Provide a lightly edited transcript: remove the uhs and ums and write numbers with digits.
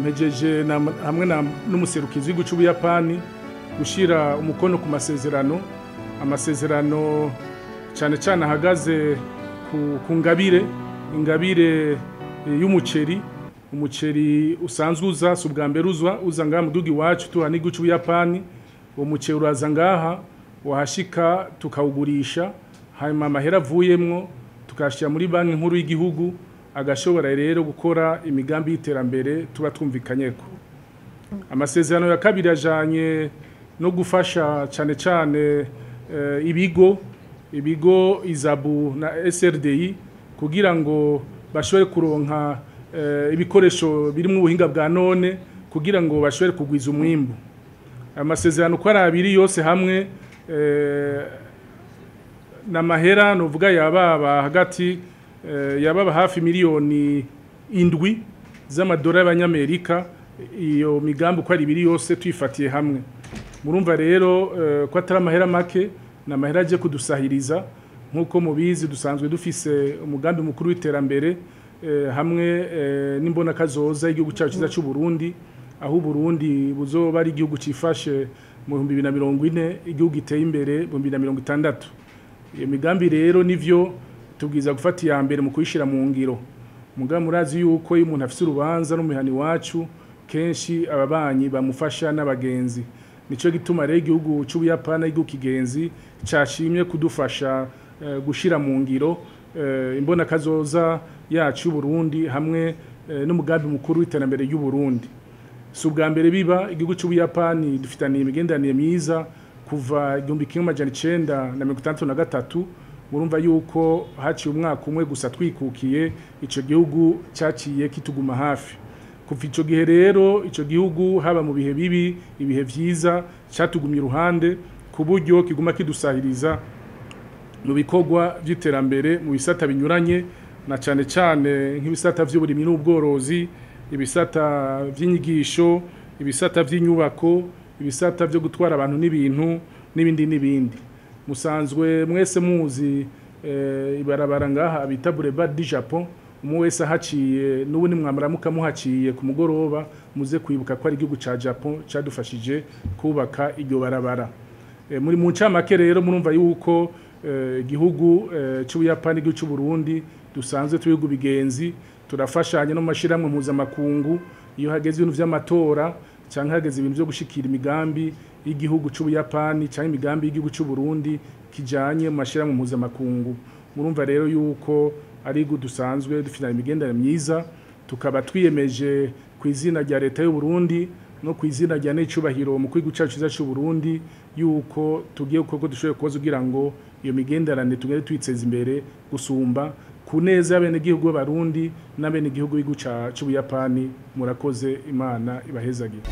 Mpejeje hamwe n'umuserukizi w'igihugu c'Ubuyapani gushira umukono ku masezerano, amasezerano cyane cyane ahagaze ku ngabire, ingabire y'umuceri, umuceri usanzwe uza si ubwa mbere uza ngaha mu gihugu iwacu tuhana n'igihugu c'Ubuyapani. Uwo muceri uraza ngaha wahashika tukawugurisha, hanyuma amahera avuyemwo tukayashyira muri banki nkuru y'igihugu, agashobora rero gukora imigambi y'iterambere tuba twumvikanyeko. Amasezerano ya kabiri ajanye no gufasha cyane cyane ibigo ISABU na SRDI kugira ngo bashobore kuronka ibikoresho birimo ubuhinga bwa none kugira ngo bashobore kugwiza umwimbu. Amasezerano uko ari abiri yose hamwe na mahera novuga yababa hagati yababa hafi miliyoni 7 z'amadolari y'abanyamerika. Iyo migambi uko ari ibiri yose tuyifatiye hamwe, murumva rero ko atari amahera make, ni amahera aje kudusahiriza. Nk'uko mubizi dusanzwe dufise umugambi mukuru w'iterambere hamwe n'imbonakazoza y'igihugu cyacu cyiza cy'u Burundi, aho Burundi buzoba ari igihugu cifashe mu 2040, igihugu giteye imbere mu 2060. Iyo migambi rero nivyo tubwiza gufata iya mbere mu kuyishira mu ngiro. Mugabo murazi yuko iyo umuntu afise urubanza n'umihani wacu kenshi ababanyi bamufasha n'abagenzi. Nico gituma rero igihugu c'Ubuyapani, igihugu kigenzi, cashimye kudufasha gushira mu ngiro imbonakazoza yacu y'Uburundi hamwe n'umugambi mukuru w'iterambere ry'u Burundi. Si ubwa mbere biba, igihugu c'Ubuyapani dufitaniye imigenderanire myiza kuva 1963. Murumva yuko haciye umwaka umwe gusa twikukiye, ico gihugu cyaciye kituguma hafi. Kuva ico gihe rero ico gihugu haba mu bihe bibi, ibihe vyiza, cyatugumye iruhande ku buryo kiguma kidusahiriza mu bikorwa vy'iterambere mu bisata binyuranye, na cyane cyane nk'ibisata vy'uburimyi n'ubworozi, ibisata vy'inyigisho, ibisata vy'inyubako, ibisata vyo gutwara abantu n'ibintu n'ibindi n'ibindi. Musanzwe mwese muzi ibarabara ngaha bita Boulevard du Japon, umwe wese ahaciye n'ubu nimwamaramuka muhaciye ku mugoroba muze kwibuka ko ari igihugu ca Japon cadufashije kubaka iryo barabara. Muri mu ncamake rero murumva yuko igihugu c'Ubuyapani, igihugu c'u Burundi dusanzwe turi bigenzi, turafashanya no mashiramwe mpuzamakungu iyo hageze ibintu vy'amatora canke hageze ibintu vyo gushikira imigambi y'igihugu c'Ubuyapani canke imigambi y'igihugu c'u Burundi kijanye mu mashiramwe mpuzamakungu. Murumva rero yuko ari dusanzwe dufitanye imigenderanire myiza, tukaba twiyemeje ku izina rya leta y'u Burundi no ku izina rya n'icubahiro mu gihugu cyacu cyiza c'u Burundi yuko tugiye gukora dushoboye kuba kugira ngo iyo migenderanire tugende tuyiteza imbere gusumba ku neza y'abenegihugu b'Abarundi n'abenegihugu b'igihugu c'Ubuyapani. Murakoze, Imana ibahezagire.